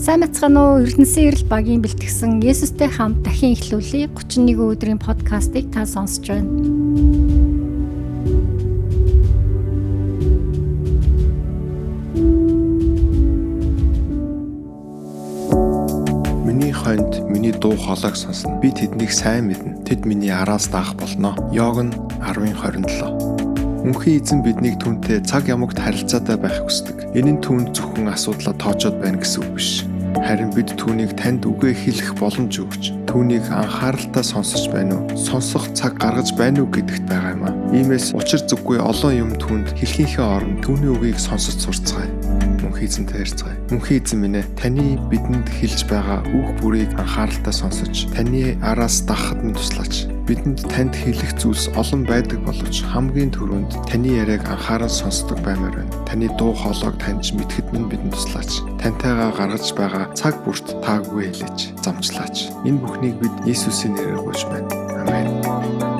Сайн мэцгаана уу? Эрдэнэсийн эрэл багийн бэлтгэсэн Есүстэй хамт дахин эхлүүлье 31 өдрийн подкастыг та сонсож байна. Миний хойнд миний дуу хоолойг сонсно. Би тэднийг сайн мэднэ. Тэд миний араас даах болно. Иоанн 10:27. Үнхийн эзэн биднийг түүнтэй цаг ямагт харилцаатай байхыг хүсдэг. Энэ нь түүнд зөвхөн асуудлаа тоочоод байна гэсэн үг биш. Харин бид түүнийг танд үгээ хэлэх боломж өгч, түүнийг анхааралтай сонсож байна уу? Сонсох цаг гаргаж байна уу гэдэгт байгаа юм аа. Иймээс учир зүггүй олон юм түүнд хэлхийнхээ оронд түүний үгийг сонсож сурцгаая. Мөнхийн эзэнтэй харьцгаая. Мөнхийн эзэн минь ээ, таны бидэнд хэлж байгаа үг бүрийг анхааралтай сонсож, таны араас дагахад минь туслаач. Бидэнд танд хэлэх зүйлс олон байдаг боловч хамгийн түрүүнд таны яриаг анхааран сонсдог баймаар байна. Таны дуу хоолойг таньж мэдэхэд минь бидэнд туслаач. Тантайгаа гаргаж байгаа цаг бүрт таагүй хэлээч, замчлаач. Энэ бүхнийг бид Иесусийн нэрээр гуйж байна. Амен.